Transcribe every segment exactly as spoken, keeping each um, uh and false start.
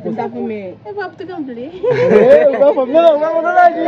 M t ap renmen. E pa pou te kanpe. Eh, ou pa fanm, non, ou pa fanm, non, la, di.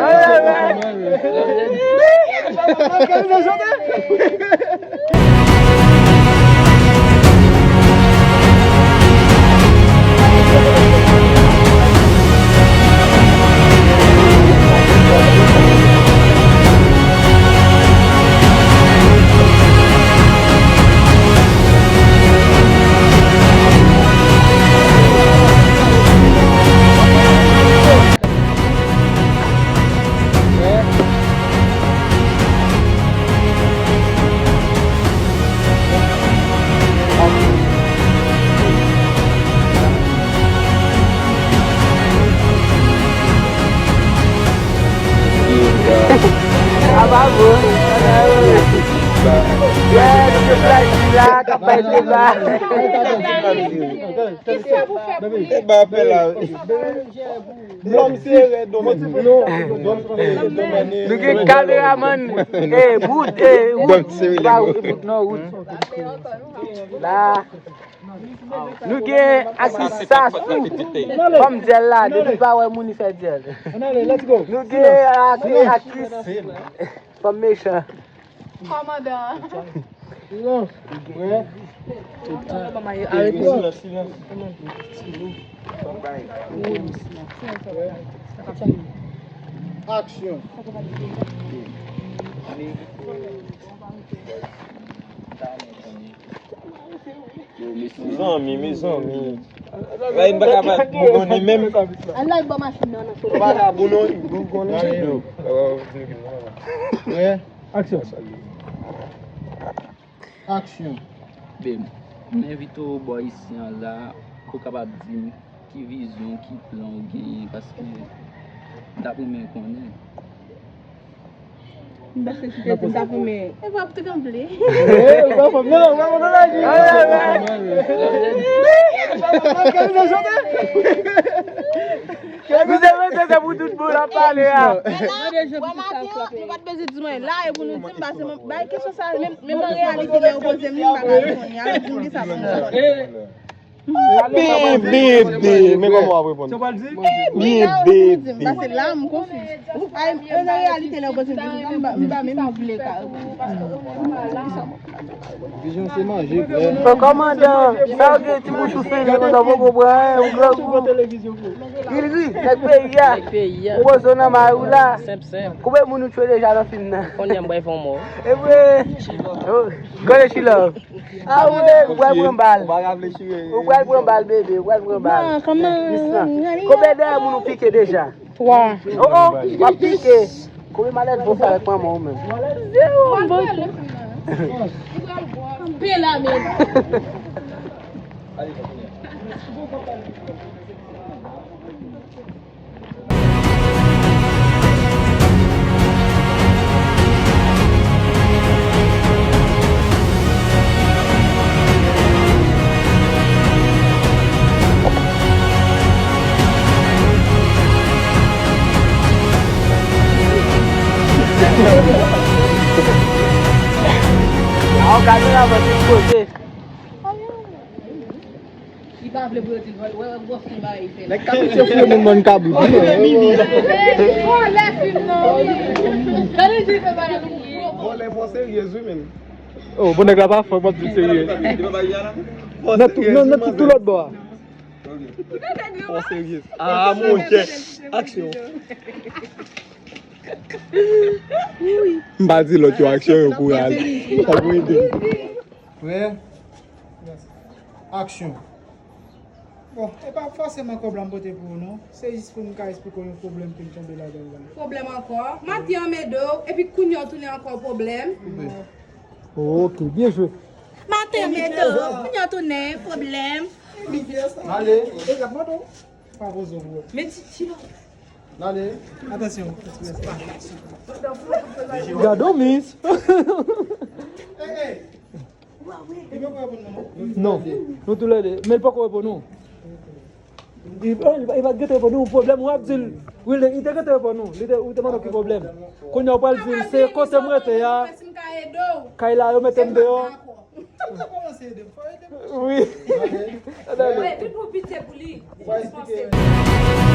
Sa pa bon. Yeah, nou te fly la, k ap bay deba. Kisa pou fè pou li? Ba apèl la. Lòm sere domèn. Nou gen kameramann, eh, Wood, eh, Wood. Ba Wood, non, Wood. La. Nou gen aktris Sasou. Fanm dyèl la, depi pa wè moun li fè dyèl. Nou gen aktris, aktris fanm mechan. Kòmandan. Silans. Prè. Silans, silans. Aksyon. Mezanmi, mezanmi. Ray m pa ka bat bougonnen menm. Al la bò machin nan nan. Ou pa ka bougon non, bougonnen. Prè. Aksyon. Aksyon. Babe, m envite w bò isi an la, pou w kapab di m ki vizyon, ki plan w genyen, paske m t ap renmen konnen. M panse si se ti m t ap renmen. E pa pou te kanpe. Eh, ou pa fanm, non, ou pa fanm, non, la, di. Kèmizè mete se pou tout moun ap pale a. Wè maten an, nou pa t bezwen di mwen la e pou nou di m, pase mwen bay kesyon sa, menm, menm an reyalite lè yo poze m li, m pa ka reponn li. Alò di m kisa pou nou konnen. Bebe, bebe, men kòman w ap reponn? Bebe. Pase la, m konfiz. Ay, an reyalite lè yo poze m kesyon sa, m pa, m pa menm vle ka reponn. Vizyon se manje, frè. Bon, kòmandan, sa w gen ti bouch ou fini konsa, w poko pran, ou grangou. Ri, ri, nèg peyi a. Nèg peyi a. Ou poze w nan mari w la. Senp, senp. Konbyen moun ou tchwe deja nan fim nan? Kounye a m bay fon mò. E vre. Oh, gade Chilò. Ah, ou le, ou pral pran bal. Ou pral pran bal, bebe, ou pral pran bal. Non, kòman? Konbyen dèyè moun ou pike deja? Twa. Oh, oh, w ap pike. Konbyen malèt bon fè avèk manman w menm? Zewo, bon. Pe la men. Aw, kamera mwen tout kote. Li pa vle pou yo di l vòlè. Wè, wè, gwòs li bay fè la. Nèg kabrit yo fouye moun bann kabrit. Vòlè fim nan, wi. Gade di fè bagay pou yo. Vòlè fò seryez, wi, men. Oh, bon, nèg la pa fò, m ap di serye. Nan tout, nan, nan tout, tout lòt bò a. Fò seryez. Ah, monchè. Aksyon. M pa di lòt yo aksyon yo kouraj. Sa pou ede. Prè? Aksyon. Bon, e pa fòseman kòb la m pote pou ou non. Se jis pou m ka esplike w yon pwoblèm ke m tonbe ladan l la. Pwoblèm ankò? Maten an m ede w, epi kounye a w tounen ankò pwoblèm. Ok, byen jwe. Maten an m ede w, kounye a w tounen pwoblèm. Ale. E gad mwen tou. Pa poze w. Men ti, ti la. Ale. Atansyon. Gade w, mis. Ey, ey. Non, nou tou lè de. Men l poko reponn ou. Li, li, li pa t gentan reponn ou. Pwoblèm, w ap di l. Wi, li, li te gentan reponn ou. Li te, ou te mande w ki pwoblèm. Kounye a w pral di l, se kote m rete a. Kay la, yo mete m deyò. Ou ta kòmanse ede m, fò ede m. Wi. Tande. Wi, vin pou pitye pou li. Fò eksplike.